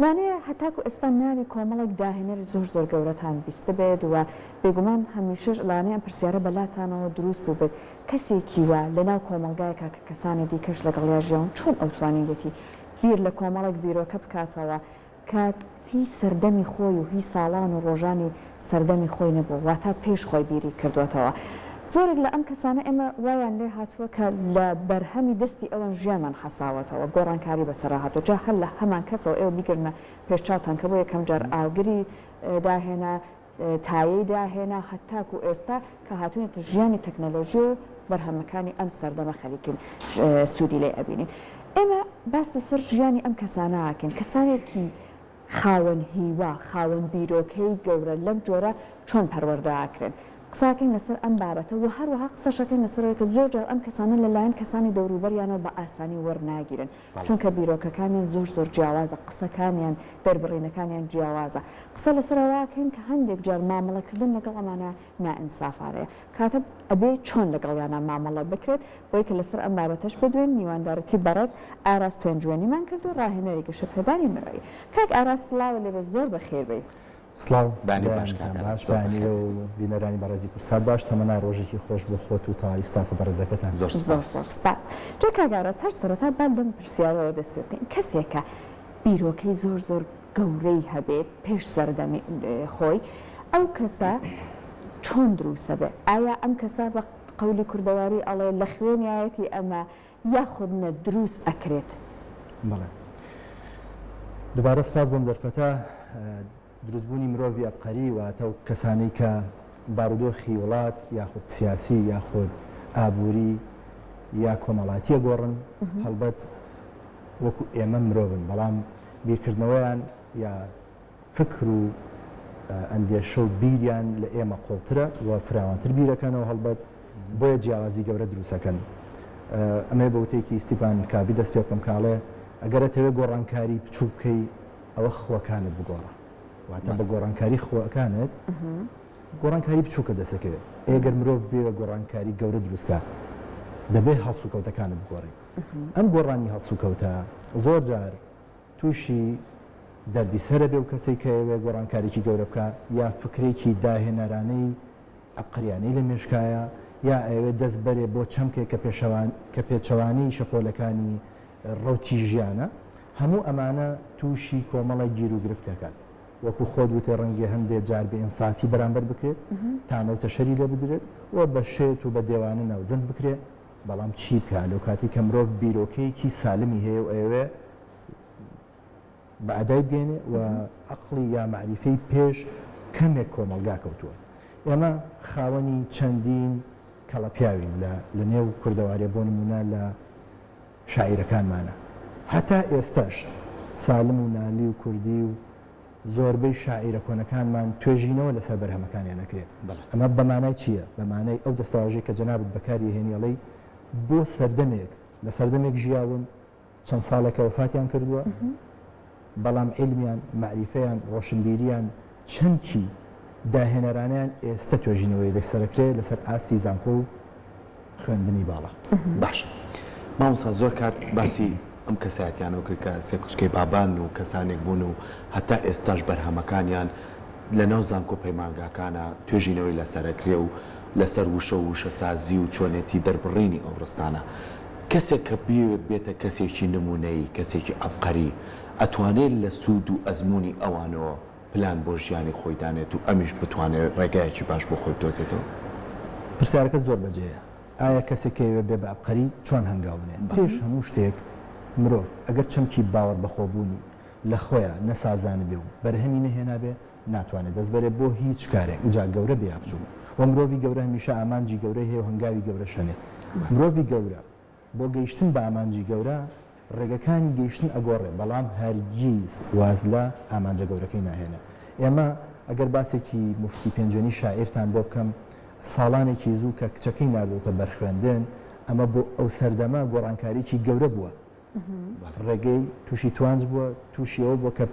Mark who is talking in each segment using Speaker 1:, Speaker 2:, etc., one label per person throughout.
Speaker 1: لانەیە هەتاکو ئێستا ناوی کۆمەڵێک داهێنەری زۆر زۆر گەورەتان بیستبێت و بێگومان هەمیشەش لانەیە ئەم پرسیارە بەلاتانەوە دروست بووبێت کەسێکی وا لەناو کۆمەڵگایەکا کە کەسانی دیکەش لەگەڵیا ژیاون چۆن ئەو توانیویەتی بیر لە کۆمەڵێک بیرۆکە بکاتەوە کە هی سەردەمی خۆی و هی ساڵان و ڕۆژانی سەردەمی خۆی نەبووە، واتا پێش خۆی بیری کردووەتەوە. زۆرێک لە ئەم کەسانە ئێمە وایان لێ هاتووە کە لە بەرهەمی دەستی ئەوان ژیانمان حەساوەتەوە، گۆڕانکاری بەسەرا هاتووە، جا هەر لە هەمان کەسەوە ئێوە بیگرنە پێش چاوتان کە بۆ یەکەم جار ئاگری داهێنا، تایەی داهێنا، هەتاکوو ئێستا کە هاتووینەتە ژیانی تەکنەلۆژی و بەرهەمەکانی ئەم سەردەمە خەریکین سوودی لێ ئەبینین. ئێمە باس لەسەر ژیانی ئەم کەسانە ئەکەین، کەسانێکی خاوەن هیوا، خاوەن بیرۆکەی گەورە لەم جۆرە چۆن پەروەردە ئەکرێن؟ قسە ئەکەین لەسەر ئەم بابەتە و هەروەها قسەش ئەکەین لەسەر ئەوەی کە زۆر جار ئەم کەسانە لەلایەن کەسانی دەوروبەریانەوە بە ئاسانی وەرناگیرن چونکە بیرۆکەکانیان زۆر زۆر جیاوازە، قسەکانیان، دەربڕینەکانیان جیاوازە. قسە لەسەر ئەوە ئەکەین کە هەندێک جار مامەڵەکردن لەگەڵ ئەمانە نائینسافانەیە. کەواتە ئەبێ چۆن لەگەڵیانا مامەڵە بکرێت؟ بۆی کە لەسەر ئەم بابەتەش بدوێین میواندارەتی بەڕێز ئاراس پێنجوێنیمان کرد و ڕاهێنەری گەشەپێدانی مرۆیی. کاک ئاراس سڵاوت لێبێت زۆر بەخێر بێی.
Speaker 2: سڵاو،
Speaker 3: بەیانی باش
Speaker 2: بەیانتان
Speaker 3: کاک ئاراس
Speaker 2: باش،
Speaker 3: زۆر
Speaker 2: بەیانی
Speaker 3: بەخێر
Speaker 2: و
Speaker 3: بێیت.
Speaker 2: بینەرانی بەڕێزی کوردسات باش، تەمەنای ڕۆژێکی خۆش بۆ خۆت و تەواوی ستافە بەڕێزەکەتان.
Speaker 3: زۆر
Speaker 1: زۆر
Speaker 3: سپاس.
Speaker 1: زۆر سپاس. جا کاک ئاراس هەر سەرەتا با لەم پرسیارەوە دەست پێ بکەین کەسێک کە بیرۆکەی زۆر زۆر گەورەی هەبێت پێش سەردەمی خۆی ئەو کەسە چۆن دروسەبێ؟ ئایا ئەم کەسە بە قەولی کوردەواری ئەڵێ لە خوێنیایەتی ئەمە یاخود نە دروست ئەکرێت؟
Speaker 2: بەڵێ دوبارە سپاس بۆم دەرفەتە. دروستبوونی مرۆڤی ئەبقەری واتە ئەو کەسانەی کە بارودۆخی وڵات یاخود سیاسی یاخود ئابووری یا کۆمەڵاتیە گۆڕن هەڵبەت وەکو ئێمە مرۆڤن بەڵام بیرکردنەوەیان یا فکر و ئەندێشە و بیریان لە ئێمە قوڵترە و فراوانتر بیرەکەنەوە هەڵبەت بۆیە جیاوازی گەورە دروستەکەن. ئەمەوێ بە وتەیەکی ستیڤان کاڤی دەست پێ بکەم کە ئەڵێ ئەگەر ئەتەوێ گۆڕانکاری بچووک بکەی ئەوە خووەکانت بگۆڕە واتە بە گۆڕانکاری خووەکانت گۆڕانکاری بچووکە دەسەکەوێت ئێگەر مرۆڤ بێوێ گۆڕانکاری گەورە دروستکە دەبێ هەڵسوکەوتەکانت بگۆڕی ئەم گۆڕانی هەڵسوکەوتە زۆر جار تووشی دەردیسەرە بێ و کەسێک کە ئەیەوێ گۆڕانکاریی گەورە بکا یا فکرێکی داهێنەرانەی عەبقەریانەی لە مێشکایە یا ئەیەوێ دەست بەرێ بۆ چەمکێک کە پێشەوان کە پێچەوانەی شەپۆلەکانی ڕەوتی ژیانە، هەموو ئەمانە تووشی کۆمەڵێک گیروگرفت دەکات. وەکوو خۆت وتت ڕەنگە هەندێ جار بێ ئینسافی بەرامبەر بکرێت، تانە و تەشەری لێ بدرێت و بە شێت و بە دێوانە ناوزەند بکرێ، بەڵام چی بکا لەو کاتەی کە مرۆڤ بیرۆکەیەکی سالمی هەیە و ئەیەوێ بە ئەدای بگەینێ و ئەقڵی یا مەعریفەی پێش کەمێک کۆمەڵگا کەوتووە. ئێمە خاوەنی چەندین کەڵەپیاوین لە لە نێو کوردەوارێ بۆ نموونە لە شاعیرەکانمانە هەتا ئێستاش سالم و نالی و کوردی و زۆربەی شاعیرە کۆنەکانمان توێژینەوە لەسەر بەرهەمەکانیان ئەکرێ. ئەمە بە مانای چییە؟ بە مانای ئەو دەستەواژەی کە جەنابت بەکاری ئەهێنی ئەڵێی بۆ سەردەمێک لە سەردەمێک ژیاون چەند ساڵێکە وەفاتیان کردووە بەڵام عیلمیان، مەعریفەیان، ڕۆشنبیریان، چەمکی داهێنەرانەیان ئێستە توێژینەوەی لەسەرەکرێ لەسەر ئاستی زانکۆ و خوێندنی باڵا.
Speaker 3: باشە مامۆستا زۆر کات باسی ئەم کەسایەتیانەو کرد کە سێکوچکەی بابان و کەسانێک بوون و هەتا ئێستاش بەرهەمەکانیان لەناو زانکۆ پەیمانگاکانا توێژینەوەی لەسەر ئەکرێ و لەسەر وشە و وشەسازی و چۆنێتی دەربڕینی ئەو ڕستانە کەسێک کە بیەوێت بێتە کەسێکی نمونەیی کەسێکی عەبقەری ئەتوانێت لە سوود و ئەزموونی ئەوانەوە پلان بۆ ژیانی خۆی دانێت و ئەمیش بتوانێت ڕێگایەکی باش بۆ خۆی بدۆزێتەوە؟
Speaker 2: پرسیارەکەت زۆر بەجێیە. ئایا کەسێک کە ئەیەوێت بێ بە عەبقەری چۆن هەنگاو بنێ؟ پێش هەموو شتێک مرۆڤ ئەگەر چەمکی باوەڕبەخۆبوونی لە خۆیا نەسازانبێ و بەرهەمی نەهێنابێ ناتوانێ دەست بەرێ بۆ هیچ کارێک جا گەورە بێ یا بچووک. وە مرۆڤی گەورە هەمیشە ئامانجی گەورەی هەیە و هەنگاوی گەورەش ئەنێ. مرۆڤی گەورە بۆ گەیشتن بە ئامانجی گەورە ڕێگەکانی گەیشتن ئەگۆڕێ بەڵام هەرگیز واز لە ئامانجە گەورەکەی ناهێنێ. ئێمە ئەگەر باسێکی موفتی پێنجوێنی شاعیرتان بۆ بکەم ساڵانێکی زوو کە کچەکەی ناردۆتە بەر خوێندن ئەمە بۆ ئەو سەردەمە گۆڕانکاریی گەورە بووە. ڕێگەی تووشی توانج بووە، تووشی ئەوە بووە کە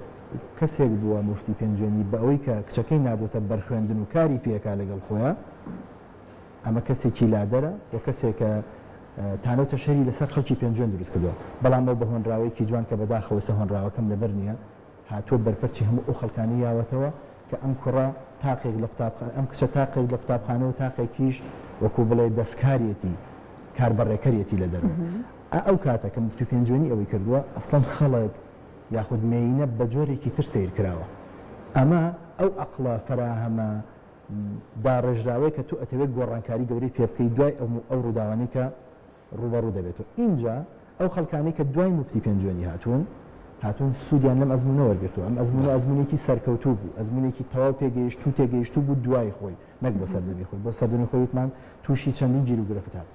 Speaker 2: کەسێک بووە موفتی پێنجوێنی بە ئەوەی کە کچەکەی ناردۆتە بەر خوێندن و کاری پێکا لەگەڵ خۆیا ئەمە کەسێکی لادەرە و کەسێکە تانە و تەشەری لەسەر خەڵکی پێنجوێن دروست کردووە، بەڵام ئەو بە هۆنراوەیەکی جوان کە بەداخەوە ئێستا هۆنراوەکەم لەبەر نییە. هاتووە بەرپەرچی هەموو ئەو خەڵکانەی یاوەتەوە کە ئەم کوڕە تاقێک لە قوتابخانە ئەم کچە تاقێک لە قوتابخانە و تاقێکیش وەکوو بڵێ دەستکاریەتی کاربەڕێکەریەتی لە دەرەوە. ئا ئەو کاتە کە مفتی پێنجوێنی ئەوەی کردووە ئەسڵەن خەڵک یاخود مێینە بە جۆرێکی تر سەیر کراوە. ئەمە ئەو ئەقڵە فەراهەمە داڕێژراوەیە کە تۆ ئەتەوێت گۆڕانکاری گەورەی پێ بکەی دوای ئەو ڕووداوانەی کە ڕووبەڕوو دەبێتەوە. ئینجا ئەو خەڵکانەی کە دوای موفتی پێنجوێنی هاتوون، هاتوون سوودیان لەم ئەزموونە وەرگرتووە. ئەم ئەزموونە ئەزموونێکی سەرکەوتوو بوو، ئەزموونێکی تەواو پێگەیشتوو تێگەیشتوو بوو دوای خۆی، نەک بۆ سەردەمی خۆی. بۆ سەردەمی خۆی وتمان تووشی چەندین گیروگرفت هات.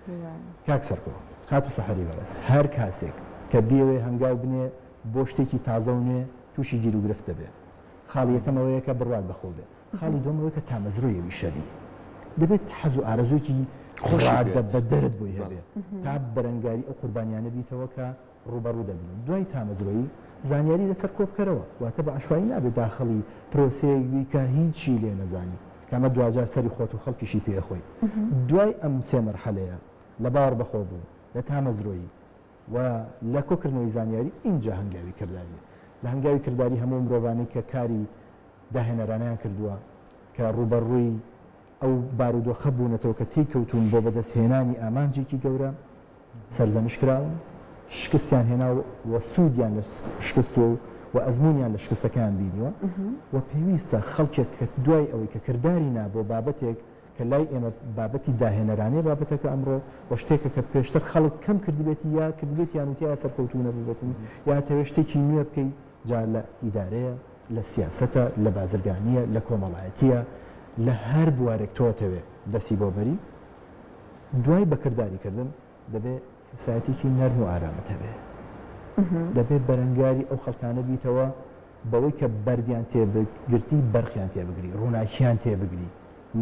Speaker 2: کاک سەرکۆ، خاتوو سەحەری بەڕێز، هەر کاسێک کە بیەوێ هەنگاو بنێ بۆ شتێکی تازە و نوێ، تووشی گیروگرفت دەبێ. خاڵی یەکەم ئەوەیە کە بڕوات بە خۆ بێ. خاڵی دووەم ئەوەیە کە تامەزرۆی ئەویشە بی. دەبێت حەز و ئارەزوویەکی
Speaker 3: خۆشی
Speaker 2: ڕادە
Speaker 3: بێت.
Speaker 2: بە دەرت بۆی هەبێ تا بەرەنگاری ئەو قوربانیانە بیتەوە کە ڕووبەڕوو دەبن و دوای تامەزرۆیی زانیاری لەسەر کۆ بکەرەوە واتە بە عەشوایی نابێ داخڵی پرۆسەیەک بی کە هیچی لێ نەزانی کە ئەمە دواجار سەری خۆت و خەڵکیشی پێ ئەخۆی. دوای ئەم سێ مەرحەلەیە لە باوەڕ بەخۆ بوون، لە تامەزرۆیی و لە کۆکردنەوەی زانیاری ئینجا هەنگاوی کرداریە. لە هەنگاوی کرداری هەموو مرۆڤانەی کە کاری داهێنەرانەیان کردووە کە ڕووبەڕووی ئەو بارودۆخە بوونەتەوە کە تێی کەوتوون بۆ بەدەستهێنانی ئامانجێکی گەورە، سەرزەنشت کراون، شکستیان هێنا و سوودیان لە شکستووە و ئەزموونیان لە شکستەکەیان بینیوە و پێویستە خەڵکێک کە دوای ئەوەی کە کرداری نا بۆ بابەتێک کە لای ئێمە بابەتی داهێنەرانەیە بابەتەکە ئەمڕۆ و شتێکە کە پێشتر خەڵک کەم کردبێتی یا کردبێتیان و تیایا سەرکەوتوو نەبووبێتن یا تەوێ شتێکی نوێ بکەی جا لە ئیدارەیە، لە سیاسەتە، لە بازرگانییە، لە کۆمەڵایەتییە، لە هەر بوارێک تۆ ئەتەوێ دەستی بۆ بەری، دوای بە کرداری کردن دەبێ کەسایەتیەکی نەرم و ئارامت هەبێ. دەبێ بەرەنگاری ئەو خەڵکانە بیتەوە بەوەی کە بەردیان تێ گرتی بەرقیان تێ بگری، ڕووناکیان تێ بگری،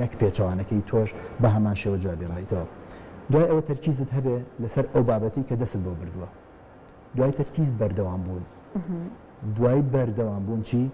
Speaker 2: نەک پێچەوانەکەی تۆش بە هەمان شێوە جوابیان بەیتەوە. دوای ئەوە تەرکیزت هەبێ لەسەر ئەو بابەتەی کە دەستت بۆ بردووە. دوای تەرکیز بەردەوام بوون. دوای بەردەوام بوون چی؟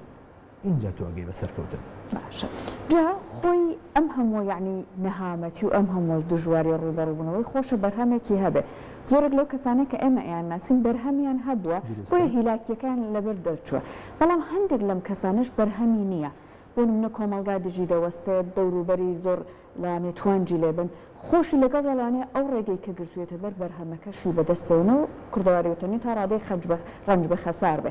Speaker 2: ئینجا تۆ ئەگەی بە سەرکەوتن.
Speaker 1: باشە جا خۆی ئەم هەمووە یەعنی نەهامەتی و ئەم هەمووە دژواری ڕووبەڕووبوونەوەی خۆشە بەرهەمێکی هەبێ زۆرێک لەو کەسانەی کە ئێمە ئەیانناسین بەرهەمیان هەبووە بۆیە هیلاکیەکەیان لەبەر دەرچووە بەڵام هەندێک لەم کەسانەش بەرهەمی نییە بۆ نمونە کۆمەڵگا دژی دەوەستێت دەوروبەری زۆر لەوانەیە توانجی لێ بن، خۆشی لەگەڵیا لەوانەیە ئەو ڕێگەی کە گرتوویەتە بەر بەرهەمەکەشی بەدەستەوە نەو کوردەواری وتەنی تا ڕادەی خەرج بە ڕەنج بە خەسار بێ.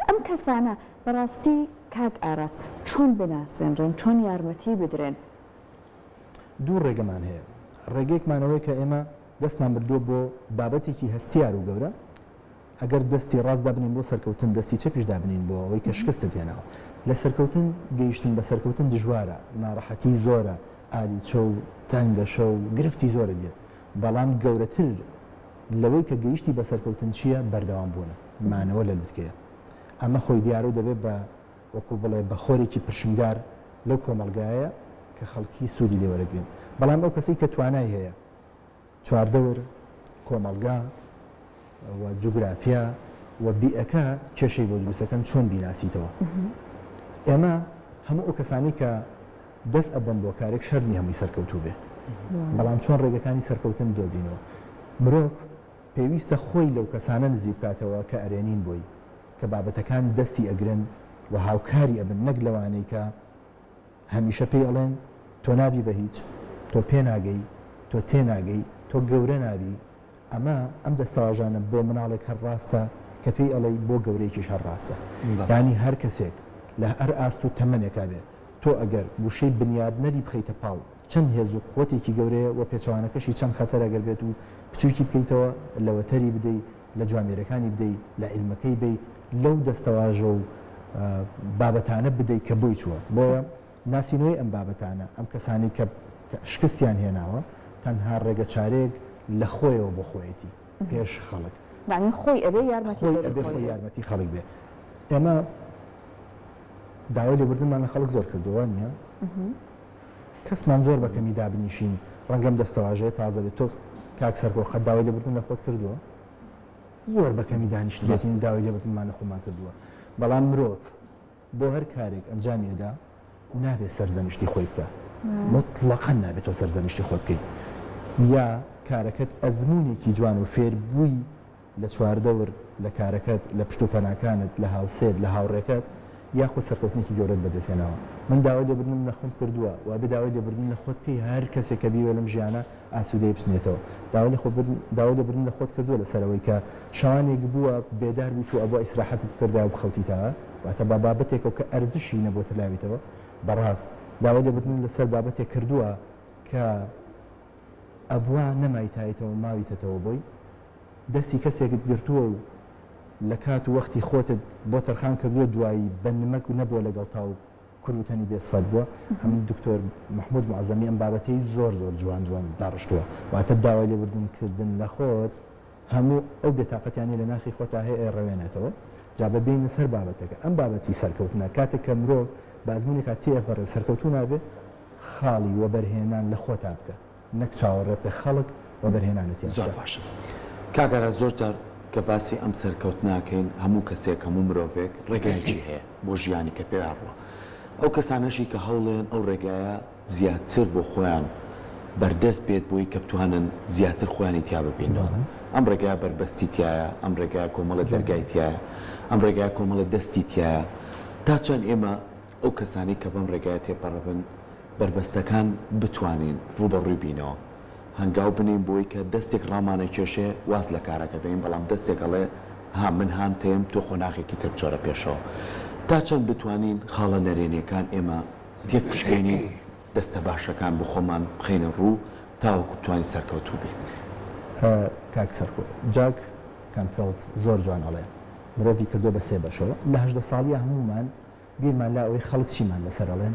Speaker 1: ئەم کەسانە بەڕاستی کاک ئاراس چۆن بناسێنرێن، چۆن یارمەتی بدرێن؟
Speaker 2: دوو ڕێگەمان هەیە، ڕێگەیەکمان ئەوەیە کە ئێمە دەستمان بردووە بۆ بابەتێکی هەستیار و گەورە، ئەگەر دەستی ڕاست دابنێین بۆ سەرکەوتن دەستی چەپیش دابنێین بۆ ئەوەی کە شکستت هێناوە لە سەرکەوتن، گەیشتن بە سەرکەوتن دژوارە، ناڕەحەتی زۆرە، ئالیچە و تەنگەشە و گرفتی زۆرت دێت، بەڵام گەورەتر لەوەی کە گەیشتی بە سەرکەوتن چییە؟ بەردەوام بوونە، مانەوە لە لوتکەیە. ئەمە خۆی دیارە و دەبێت بە وەکو بڵێ بە خۆرێکی پرشنگدار لەو کۆمەڵگایە کە خەڵکی سوودی لێ وەرەگرن. بەڵام ئەو کەسەی کە توانای هەیە چواردەور، کۆمەڵگا و جوگرافیا و بیئەکە کێشەی بۆ دروست ئەکەن چۆن بیناسیتەوە؟ ئێمە هەموو ئەو کەسانەی کە دەست ئەبەن بۆ کارێک شەرت نیە هەمووی سەرکەوتوو بێ بەڵام چۆن ڕێگەکانی سەرکەوتن بدۆزینەوە؟ مرۆڤ پێویستە خۆی لەو کەسانە نزیک بکاتەوە کە ئەرێنین بۆی کە بابەتەکان دەستی ئەگرن و هاوکاری ئەبن نەک لەوانەی کە هەمیشە پێی ئەڵێن تۆ نابی بە هیچ، تۆ پێناگەی، تۆ تێناگەی، تۆ گەورە نابی، ئەمە ئەم دەستەواژانە بۆ مناڵێک هەر ڕاستە کە پێی ئەڵێی بۆ گەورەیەکیش هەر ڕاستە. یانی هەر کەسێک لە هەر ئاست و تەمەنێکا بێ تۆ ئەگەر وشەی بنیادنەری بخەیتە پاڵ چەند هێز و قوەتێکی گەورەیە و پێچەوانەکەشی چەند خەتەرە گەر بێت و بچووکی بکەیتەوە لەوەتەری بدەی لە جوامێرەکانی بدەی، لە عیلمەکەی بەی، لەو دەستەواژە و بابەتانە بدەی کە بۆی چووە. بۆیە ناسینەوەی ئەم بابەتانە، ئەم کەسانەی کە شکستیان هێناوە، تەنها ڕێگەچارەیەک لە خۆیەوە بۆ خۆیەتی پێش خەڵک.
Speaker 1: یەعنی خۆی ئەبێ یارمەتی
Speaker 2: خۆی ئەبێ خۆی یارمەتی خەڵک بێ. ئێمە داوای لێبوردنمان لە خەڵک زۆر کردووە، وا نییە؟ کەسمان زۆر بە کەمی دابنیشین، ڕەنگە ئەم دەستەواژەیە تازە بێت، تۆ کاک سەرکۆ قەت داوای لێبوردن لە خۆت کردووە؟ زۆر بە کەمی دانیشتبێتین داوای لێبوردنمان لە خۆمان کردووە، بەڵام مرۆڤ بۆ هەر کارێک ئەنجامی ئەدا نابێت سەرزەنشتی خۆی بکا، موتڵەقەن نابێت تۆ سەرزەنشتی خۆت بکەی، یا کارەکەت ئەزموونێکی جوان و فێربووی لە چواردەور، لە کارەکەت، لە پشت و پەناکانت، لە هاوسێت، لە هاوڕێکەت. یاخود سەرکەوتنێکی گەورەت بەدەست هێناوە. من داوای لێبوردنم لە خۆم کردووە و ئەبێ داوای لێبوردن لە خۆت بکەی هەر کەسێک کە بیەوێ لەم ژیانە ئاسوودەیی بچنێتەوە. داوای لە خۆبردن داوای لێبوردن لە خۆت کردووە لەسەر ئەوەی کە شەوانێک بووە بێدار بوویت و ئەبوا ئیسراحەتت بکردایە و بخەوتیتایە واتە بە بابەتێکەوە کە ئەرزشی نەبووە تلاویتەوە بەڕاست داوای لێبوردنت لەسەر بابەتێک کردووە کە ئەبوا نەمایتایتەوە ماویتەتەوە بۆی دەستی کەسێکت گرتووە و لە کات و وەختی خۆتت بۆ تەرخان کردووە دوایی بە نمەک نەبووە لەگەڵتا و کورد وتەنی بێ سفەت بووە ئەم دکتۆر مەحمود موعەزەمی ئەم بابەتەی زۆر زۆر جوان جوان داڕشتووە واتە داوای لێبوردن کردن لە خۆت هەموو ئەو بێتاقەتیانەی لە ناخی خۆتا هەیە ئەیڕەوێنێتەوە جا بە بێینە سەر بابەتەکە ئەم بابەتی سەرکەوتنە کاتێک کە مرۆڤ بە ئەزموونێکا تێئەپەڕێ و سەرکەوتوو نابێ خاڵی وەبەرهێنان لە خۆتا بکە نەک چاوەڕێ بکە خەڵک وەبەرهێنانت تیا
Speaker 3: زۆر
Speaker 2: بکا.
Speaker 3: باشە کاک ئاراس زۆر جار کە باسی ئەم سەرکەوتنە ئەکەین هەموو کەسێک هەموو مرۆڤێک ڕێگایەکی هەیە بۆ ژیانی کە پێیا ڕوا ئەو کەسانەشی کە هەوڵێن ئەو ڕێگایە زیاتر بۆ خۆیان بەردەست بێت بۆی کە بتوانن زیاتر خۆیانی تیا ببیننەوە
Speaker 2: بەڵێ.
Speaker 3: ئەم ڕێگایە بەربەستی تیایە ئەم ڕێگایە کۆمەڵێ دەرگای تیایە ئەم ڕێگایە کۆمەڵێ دەستی تیایە تا چەند ئێمە ئەو کەسانەی کە بەم ڕێگایە تێپەڕبن بەربەستەکان بتوانین ڕووبەڕووی بینەوە، هەنگاو بنێین بۆی کە دەستێک ڕامانەکێشێ واز لە کارەکە بێین، بەڵام دەستێک ئەڵێ ها من هانتێم تۆ قۆناغێکی تر بچۆرە پێشەوە. تا چەند بتوانین خاڵە نەرێنیەکان ئێمە تێک بشکێنین، دەستە باشەکان بۆ خۆمان بخەینە ڕوو تاوەکو بتوانین سەرکەوتوو بین.
Speaker 2: کاک سەرکۆ، جاک کانفێڵد زۆر جوان ئەڵێ، مرۆڤی کردووە بە سێ بەشەوە، لە 18 ساڵییا هەموومان بیرمان لا ئەوەی خەڵک چیمان لەسەر ئەڵێن،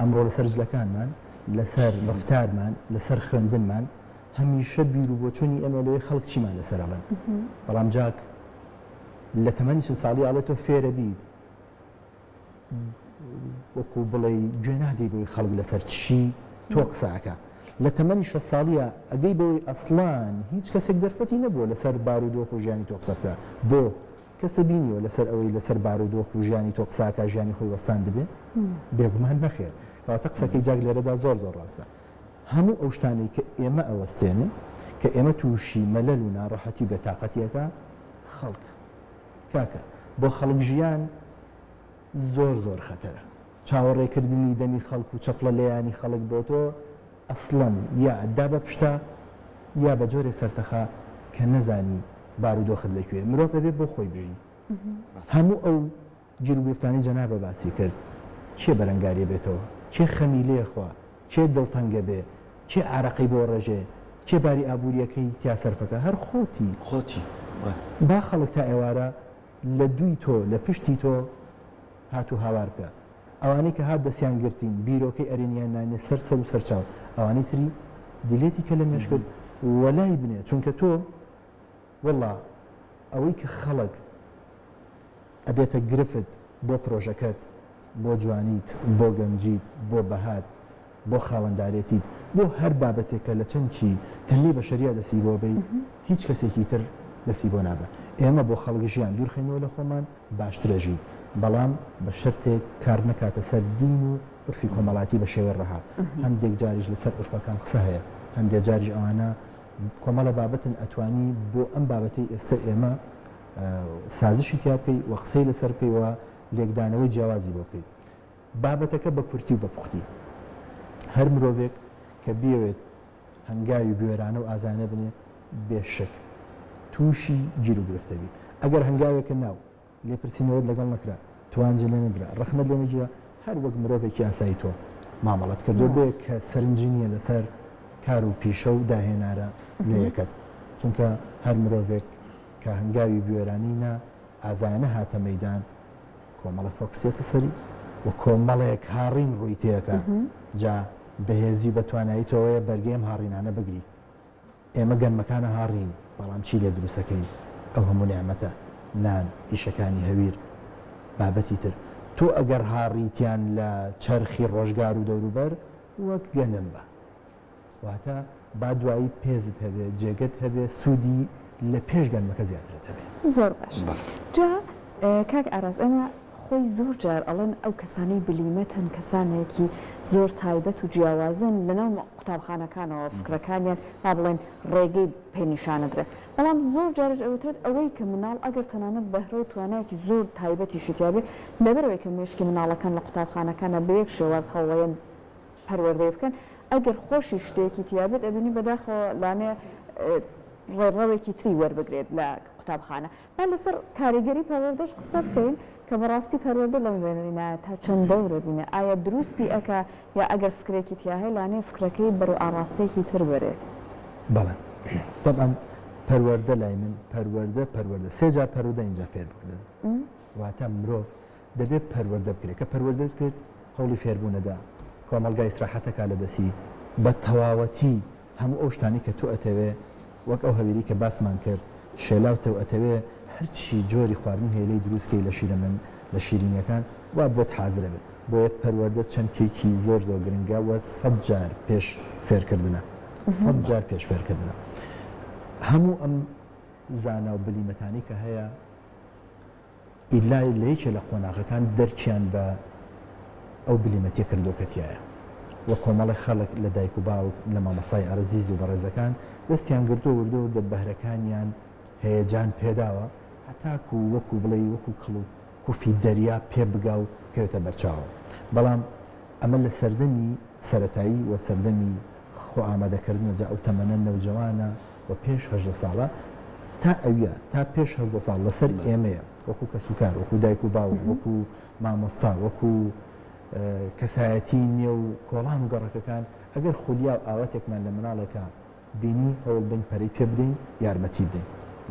Speaker 2: ئەمڕۆ لەسەر جلەکانمان، لەسەر ڕەفتارمان، لەسەر خوێندنمان، هەمیشە بیر و بۆچوونی ئێمە لەوەی خەڵک چیمان لەسەر ئەڵێن. بەڵام جاک لە تەمەنی 40 ساڵی ئەڵێ تۆ فێرە بیت وەکو بڵێی گوێ نادەی بەوەی خەڵک لەسەر چی تۆ قسە ئەکا. لە تەمەنی 60 ساڵیە ئەگەی بەوەی ئەسڵان هیچ کەسێک دەرفەتی نەبووە لەسەر بارودۆخ و ژیانی تۆ قسە بکا. بۆ؟ کەسە بینیوە لەسەر ئەوەی لەسەر بارودۆخ و ژیانی تۆ قسە ئەکا ژیانی خۆی وەستاندبێ؟ بێگومان نەخێر. کەواتە قسەکەی جاک لێرەدا زۆر زۆر ڕاستە. هەموو ئەو شتانەی کە ئێمە ئەوەستێنێ، کە ئێمە تووشی مەلەل و ناڕەحەتی و بێتاقەتی ئەکا، خەڵک. کاکە بۆ خەڵک ژیان زۆر زۆر خەتەرە. چاوەڕێکردنی دەمی خەڵک و چەپڵە لێیانی خەڵک بۆ تۆ ئەسڵەن یا ئەتدا بە پشتا یا بە جۆرێ سەرتەخا کە نەزانی بارودۆخت لە کوێیە. مرۆڤ ئەبێ بۆ خۆی بژی. هەموو ئەو گیروگرفتانەی جەنابە باسی کرد کێ بەرەنگاری ئەبێتەوە؟ کێ خەمی لێ خوا؟ کێ دڵتەنگە بێ؟ کێ ئارەقەی بۆ ڕێژێ؟ کێ باری ئابوورییەکەی تیا سەرفەکا؟ هەر خۆتی.
Speaker 3: خۆتی.
Speaker 2: با خەڵک تا ئێوارە لە دووی تۆ، لە پشتی تۆ هات و هاوار بکا. ئەوانەی کە هات دەستیان گرتین، بیرۆکەی ئەرێنیان نانێ سەر سەر و سەرچاو. ئەوانەی تری delete ی کە لە مێشکت وەلای بنێ. چونکە تۆ وەڵا ئەوەی کە خەڵک ئەبێتە گرفت بۆ پرۆژەکەت، بۆ جوانیت، بۆ گەنجیت، بۆ بەهات، بۆ خاوەندارێتیت، بۆ هەر بابەتێک کە لە چەمکی تەنمی بەشەرییا دەستی بۆ بەی، هیچ کەسێکی تر دەستی بۆ نابا. ئێمە بۆ خەڵک ژیان دوورخەینەوە لە خۆمان باشتر ئەژین، بەڵام بە شەرتێک کار نەکاتە سەر دین و عورفی کۆمەڵاتی بە شێوەی ڕەها. هەندێک جاریش لە سەر عورفەکان قسە هەیە، هەندێک جاریش ئەوانە کۆمەڵە بابەتن ئەتوانی بۆ ئەم بابەتەی ئێستە ئێمە سازشی تیا بکەی و قسەی لەسەر بکەی و لێکدانەوەی جیاوازی بۆ بکەی. بابەتەکە بە کورتی و بە پوختی هەر مرۆڤێک کە بیەوێت هەنگاوی بوێرانە و ئازایانە بنێ بێ شک تووشی گیروگرفت دەبی. ئەگەر هەنگاوێکت نا و لێپرسینەوەت لەگەڵ نەکرا، توانجت لێ نەدرا، ڕەخنەت لێ نەگیرا، هەر وەک مرۆڤێکی ئاسایی تۆ مامەڵەت کردووە، بۆیە کە سەرنجی نییە لەسەر کار و پیشە و داهێنارە نوێیەکەت. چونکە هەر مرۆڤێک کە هەنگاوی بوێرانەی نا، ئازایانە هاتە مەیدان، کۆمەڵە focus یەتە سەری و کۆمەڵێک هاڕین ڕووی تێکا، جا بەهێزی و بە توانایی تۆوەیە بەرگەی ئەم هاڕینانە بگری. ئێمە گەنمەکانە هاڕین، بەڵام چی لێ دروستەکەین؟ ئەو هەموو نیعمەتە، نان، ئیشەکانی هەویر، بابەتی تر. تۆ ئەگەر هاڕیتیان لە چەرخی ڕۆژگار و دەوروبەر، وەک گەنم بە. واتە با دوایی پێزت هەبێ، جێگەت هەبێ، سوودی لە پێش گەنمەکە زیاترت هەبێ.
Speaker 1: زۆر باش. جا کاک ئاراس ئێمە. خۆی زۆر جار ئەڵێن ئەو کەسانەی بلیمەتن کەسانێکی زۆر تایبەت و جیاوازن لەناو قوتابخانەکانەوە فکرەکانیان با بڵێن ڕێگەی پێ نیشانەدرێت بەڵام زۆر جاریش ئەوترێت ئەوەی کە مناڵ ئەگەر تەنانەت بەهرە و توانایەکی زۆر تایبەتیشی تیابێ لەبەرئەوەی کە مێشکی مناڵەکان لە قوتابخانەکانا بە یەک شێواز هەوڵەیەن پەروەردەی بکەن ئەگەر خۆشی شتێکی تیابێت ئەبینی بەداخەوە لانەیە ڕێڕەوێکی تری وەربگرێت لە قوتابخانە با لەسەر کاریگەری پەروەردەش قسە بکەین کە بەڕاستی پەروەردە لەم وێنەیە تا چەند دەورە بینێ ئایا دروستی ئەکا یا ئەگەر فکرێکی تیا هەیە لانەیە فکرەکەی بەرەو ئاڕاستەیەکی تر بەرێت.
Speaker 2: بەڵێ تەبعەن پەروەردە لای من پەروەردە پەروەردە سێ جار پەروەردە ئینجا فێر بکرێن واتە مرۆڤ دەبێت پەروەردە بکرێت کە پەروەردەت کرد هەوڵی فێربوونەدا کۆمەڵگا ئیسراحەتەکا لە دەستی بە تەواوەتی هەموو ئەو شتانەی کە تۆ ئەتەوێ وەک ئەو هەویرەی کە باسمان کرد شێلاوتە و ئەتەوێ هەرچی جۆری خواردن هەیە لێی دروست کەی لە شیرەمەن لە شیرینیەکان وا بۆت حازرە بێت بۆیە پەروەردە چەمکێکی زۆر زۆر گرنگە و سەد جار پێش فێرکردنە سەد جار پێش فێرکردنە هەموو ئەم زانا و بلیمەتانی کە هەیە ئیلا لە یەکێ لە قۆناغەکان دەرکیان بە ئەو بلیمەتیە کردووە کە تیایە و کۆمەڵێک خەڵک لە دایک و باوک، لە مامۆستای ئەزیز و بەڕێزەکان دەستیان گرتووە وردە وردە بەهرەکانیان هەیەجان پێداوە هەتاکوو وەکوو بڵێی وەکوو کڵ و کوفی دەریا پێ بگا و بکەوێتە بەرچاوەوە. بەڵام ئەمە لە سەردەمی سەرەتایی و سەردەمی خۆ ئامادەکردنە جا ئەو تەمەنە نەوجەوانە و پێش 18 ساڵە تا ئەویە تا پێش 18 ساڵ لەسەر ئێمەیە وەکو کەسوکار وەکو دایک و باوک وەکو مامۆستا وەکو کەسایەتی نێو کۆڵان و گەڕەکەکان ئەگەر خولیا و ئاواتێکمان لە مناڵێکا بینی هەوڵ بەین پەرەی پێ بدەین یارمەتی بدەین.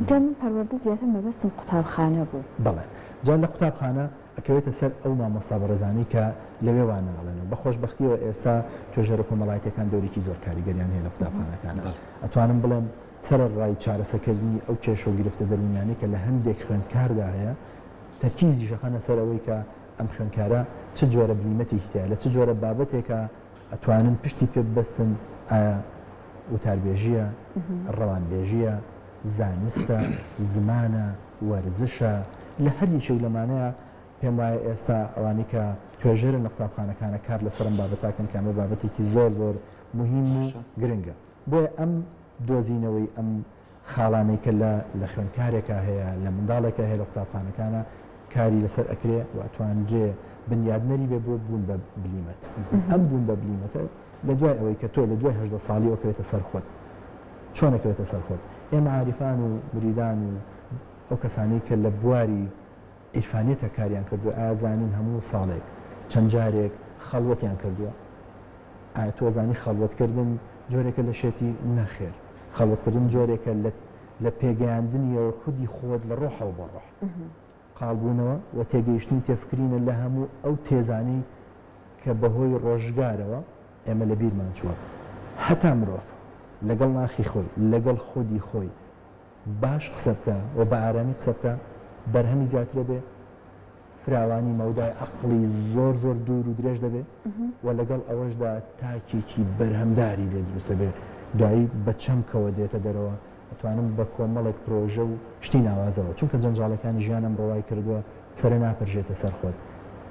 Speaker 1: جا من پەروەردە زیاتر مەبەستم قوتابخانە بوو.
Speaker 2: بەڵێ جا لە قوتابخانە ئەکەوێتە سەر ئەو مامۆستا بەڕێزانەی کە لەوێ وانە ئەڵێنەوە. بە خۆشبەختیەوە ئێستا توێژەرە کۆمەڵایەتیەکان دەورێکی زۆر کاریگەریان هەیە لە قوتابخانەکانا. ئەتوانم بڵێم سەرەڕای چارەسەکردنی ئەو کێشە و گرفتە دەروونیانەی کە لە هەندێک خوێندکاردا هەیە، تەرکیزیش ئەخەنە سەر ئەوەی کە ئەم خوێندکارە چ جۆرە بلیمەتێکی تیایە، لە چ جۆرە بابەتێکا ئەتوانن پشتی پێ ببەستن، ئایا وتاربێژییە، ڕەوانبێژییە، زانستە، زمانە، وەرزشە، لە هەر یەکێک لەمانەیە پێم وایە ئێستا ئەوانەی کە توێژەرن لە قوتابخانەکانە کار لەسەر ئەم بابەتە ئەکەن کە ئەمە بابەتێکی زۆر زۆر موهیم و گرنگە. بۆیە ئەم دۆزینەوەی ئەم خاڵانەی کە لە لە خوێندکارێکا هەیە، لە منداڵێکا هەیە لە قوتابخانەکانا کاری لەسەر ئەکرێ و ئەتوانرێ بنیادنەری بێ بۆ بوون بە بلیمەت. ئەم بوون بە بلیمەتە لە دوای ئەوەی کە تۆ لە دوای 18 ساڵیەوە کەوێتە سەر خۆت. چۆن ئەکەوێتە سەر خۆت؟ ئێمە عاریفان و مریدان و ئەو کەسانەی کە لە بواری عیرفانیەتا کاریان کردووە ئایا زانین هەموو ساڵێک چەند جارێک خەڵوەتیان کردووە؟ ئایا تۆ زانی خەڵوەت کردن جۆرێکە لە شێتی؟ نەخێر خەڵوەت کردن جۆرێکە لە لە پێگەیاندنی خودی خۆت لە ڕۆحەوە بۆ ڕۆح. قاڵبوونەوە و تێگەیشتن و تێفکرینە لە هەموو ئەو تێزانەی کە بەهۆی ڕۆژگارەوە ئێمە لە بیرمان چووە. هەتا مرۆڤ لەگەڵ ناخی خۆی، لەگەڵ خودی خۆی باش قسە بکا و بە ئارامی قسە بکا، بەرهەمی زیاتر ئەبێ، فراوانی مەودای عەقڵی زۆر زۆر دوور و درێژ دەبێ و لەگەڵ ئەوەشدا تاکێکی بەرهەمداری لێ دروست ئەبێ، دوایی بە چەمکەوە دێتە دەرەوە، ئەتوانم بە کۆمەڵێک پرۆژە و شتی ناوازەوە، چونکە جەنجاڵەکانی ژیان ئەمڕۆ وای کردووە سەرە ناپرژێتە سەر خۆت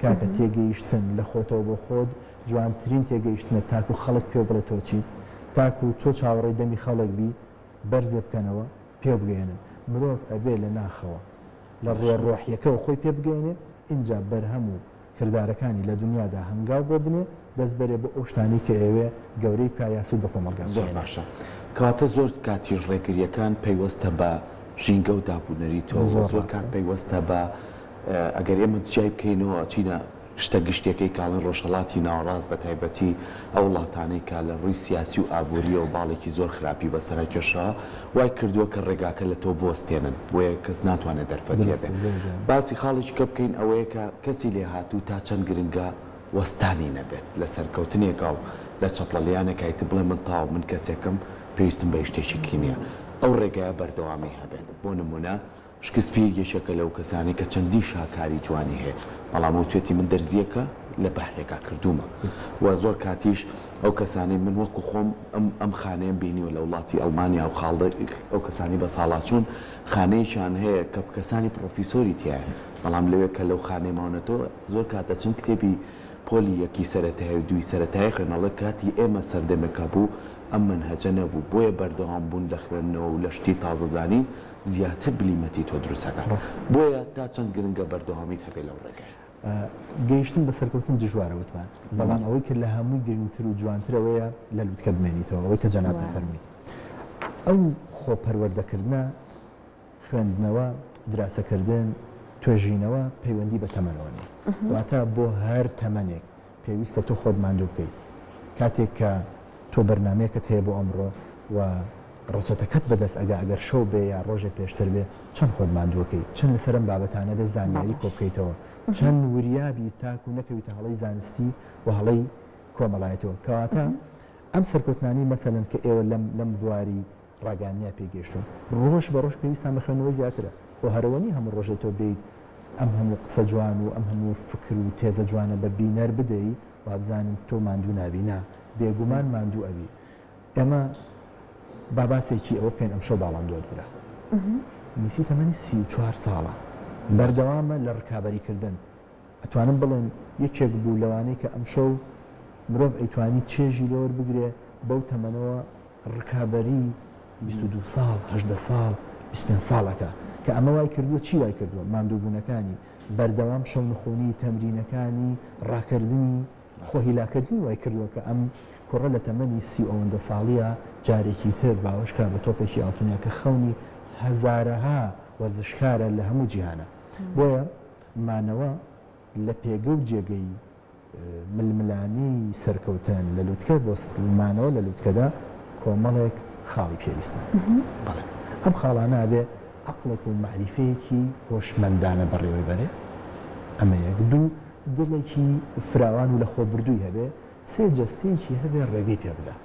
Speaker 2: کاکە، تێگەیشتن لە خۆتەوە بۆ خۆت جوانترین تێگەیشتنە تاکو خەڵک پێو بڵێ تۆ چیت، تاکو تۆ چاوەڕێی دەمی خەڵک بی بەرزێ بکەنەوە پێو بگەیەنن، مرۆڤ ئەبێ لە ناخەوە لە ڕووە ڕۆحیەکەوە خۆی پێ بگەیەنێ ئینجا بەرهەم و کردارەکانی لە دونیادا هەنگاو بۆ بنێ دەست بەرێ بۆ ئەو شتانەی کە ئەیەوێ گەورەی بکا یا سوود بە کۆمەڵگا
Speaker 3: زۆر
Speaker 2: بگەیەنێ.
Speaker 3: باشە کەواتە زۆر کاتیش ڕێگریەکان پەیوەستە بە ژینگە و داب و نەریتەوە و
Speaker 2: زۆر
Speaker 3: زۆر کات
Speaker 2: ڕاستە.
Speaker 3: پەیوەستە بە ئەگەر ئێمە جیای بکەینەوە ئەچینە شتە گشتیەکەی کە ئەڵێن ڕۆژهەڵاتی ناوەڕاست بە تایبەتی ئەو وڵاتانەی کە لە ڕووی سیاسی و ئابووریەوە باڵێکی زۆر خراپی بەسەرا کێشاوە وای کردووە کە ڕێگاکە لە تۆ بوەستێنن بۆیە کەس ناتوانێت دەرفەتی
Speaker 2: دروستە
Speaker 3: هەبێ.
Speaker 2: زۆر جوانە.
Speaker 3: باسی خاڵێکی کە بکەین ئەوەیە کە کەسی لێهاتوو تا چەند گرنگە وەستانی نەبێت لە سەرکەوتنێکا و لە چەپڵەلێیانێکا ئیتر بڵێ من تەواو من کەسێکم پێویستم بە هیچ شتێکی نییە ئەو ڕێگایە بەردەوامی هەبێت بۆ نموونە شکسپیر یەکێکە لەو کەسانەی کە چەندین شاکاری جوانی هەیە، بەڵام وتوێتی من دەرزییەکە لە بەحرێکا کردوومە و زۆر کاتیش ئەو کەسانەی من وەکو خۆم ئەم ئەم خانەیەم بینیوە لە وڵاتی ئەڵمانیا و خاڵ ئەو کەسانی بەساڵاچوون خانەیەکیان هەیە کە کەسانی پڕۆفیسۆری تیایە. بەڵام لەوێ کە لەو خانەی ماونەتەوە زۆر کات دەچن کتێبی پۆلی یەکی سەرەتایی و دووی سەرەتایی خوێن ئەڵێ کاتی ئێمە سەردەمێک هەبوو ئەم مەنهەجە نەبوو بۆیە بەردەوام بوون لە خوێندنەوە و لە شتی تازە زانین زیاتر بلیمەتی تۆ دروست ئەکات
Speaker 2: ڕاست.
Speaker 3: بۆیە تا چەند گرنگە بەردەوامیت هەبێ لەو ڕێگایە.
Speaker 2: گەیشتن بە سەرکەوتن دژوارە وتمان، بەڵام ئەوەی کە لە هەمووی گرنگتر و جوانتر ئەوەیە لە لوتکە بمێنیتەوە، ئەوەی کە جەنابت فەرمووی ئەو خۆ پەروەردەکردنە، خوێندنەوە، دراسەکردن، توێژینەوە پەیوەندی بە تەمەنەوە نییە. واتە بۆ هەر تەمەنێک پێویستە تۆ خۆت ماندوو بکەیت. کاتێک کە تۆ بەرنامەیەکت هەیە بۆ ئەمڕۆ و ڕەچەتەکەت بەدەست ئەگا ئەگەر شەو بێ یا ڕۆژێ پێشتر بێ چەند خۆت ماندووەکەی، چەند لەسەر ئەم بابەتانە بێ زانیاری کۆ بکەیتەوە، چەند وریا بی تاکوو نەکەویتە هەڵەی زانستی و هەڵەی کۆمەڵایەتیەوە. کەواتە ئەم سەرکەوتنانەی مەسەلەن کە ئێوە لەم لەم بواری ڕاگەیاندنیا پێی گەیشتوون. ڕۆژ بە ڕۆژ پێویستان بە خوێندنەوەی زیاترە. خۆ هەرەوە نییە هەموو ڕۆژێ تۆ بێیت ئەم هەموو قسە جوان و ئەم هەموو فکر و تێزە جوانە بە بینەر بدەی وابزانن تۆ ماندوو نابی. نا، بێگومان ماندوو ئەبی. ئێمە با باسێکی ئەوە بکەین ئەمشەو باڵاندۆر درا. میسی تەمەنی 34 ساڵە. بەردەوامە لە ڕکابەریکردن. ئەتوانم بڵێم یەکێک بوو لەوانەی کە ئەمشەو مرۆڤ ئەیتوانی چێژی لێوەربگرێ بەو تەمەنەوە ڕکابەری 22 ساڵ، 18 ساڵ، 25 ساڵ ئەکا. کە ئەمە وای کردووە چی وای کردووە؟ ماندووبوونەکانی، بەردەوام شەونخونی، تەمرینەکانی، ڕاکردنی، خۆ هیلاکردنی وای کردووە کە ئەم کوڕە لە تەمەنی سی و ئەوەندە ساڵییا جارێکی تر باوەش کا بە تۆپێکی ئاڵتونیا کە خەونی هەزارەها وەرزشکارە لە هەموو جیهانا. بۆیە مانەوە لە پێگە و جێگەی ململانێی سەرکەوتن لە لوتکە بۆ مانەوە لە لوتکەدا کۆمەڵێک خاڵی پێویستە.
Speaker 3: بەڵێ.
Speaker 2: ئەم خاڵانە ئەبێ عەقڵێک و مەعریفەیەکی هۆشمەندانە بەڕێوەی بەرێ، ئەمە یەک. دوو، دڵێکی فراوان و لەخۆبردووی هەبێ. سێ، جەستەیەکی هەبێ ڕێگەی پێ بدا.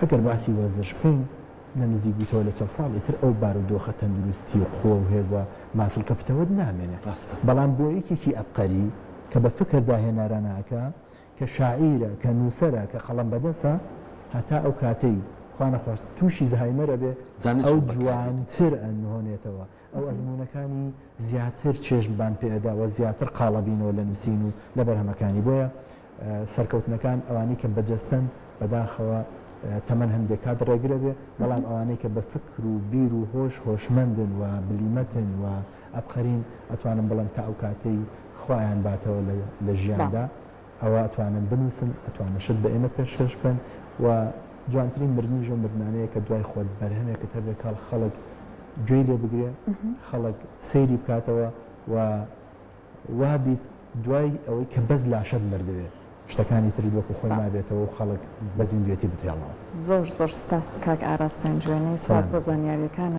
Speaker 2: ئەگەر باسی وەرزش بکەین، لە نزیک بیتەوە لە چەند ساڵ ئیتر ئەو بارودۆخە تەندروستی و قوە و هێزە ماسولکە پتەوەت نامێنێ.
Speaker 3: ڕاستە.
Speaker 2: بەڵام بۆ یەکێکی ئەبقەری کە بە فکر داهێنەرانە ئەکا، کە شاعیرە، کە نووسەرە، کە قەڵەم بەدەسە، هەتا ئەو کاتەی خوا نەخواست تووشی زەهایمەر ئەبێ،
Speaker 3: زانی
Speaker 2: ئەو
Speaker 3: چۆن بەکاری بێنێ.
Speaker 2: جوانتر ئەنهۆنێتەوە، ئەو ئەزموونەکانی زیاتر چێژمان پێ ئەدا و زیاتر قاڵەبینەوە لە نووسین و لە بەرهەمەکانی. بۆیە سەرکەوتنەکان ئەوانەی کە بە جەستەن بەداخەوە تەمەن هەندێک کات ڕێگرە بێ، بەڵام ئەوانەی کە بە فکر و بیر و هۆش هۆشمەندن و بلیمەتن و ئەبقەرین ئەتوانم بڵێم تا ئەو کاتەی خوایان باتەوە لە ژیاندا ئەوە ئەتوانن بنووسن ئەتوانن شت بە ئێمە پێشکەش بکەن و جوانترین مردنیش ئەو مردنانەیە کە دوای خۆت بەرهەمێکت هەبێ کە خەڵک گوێی لێ بگرێ خەڵک سەیری بکاتەوە و وابیت دوای ئەوەی کە بەس لاشەت مردبێ شتەکانی ترت وەکو خۆی مابێتەوە و خەڵک بە زیندوێتی بتهێڵنەوە.
Speaker 1: زۆر زۆر سپاس کاک ئاراس پێنجوێنی سپاس بۆ
Speaker 2: سەلامەت بن.
Speaker 1: زانیاریەکانت.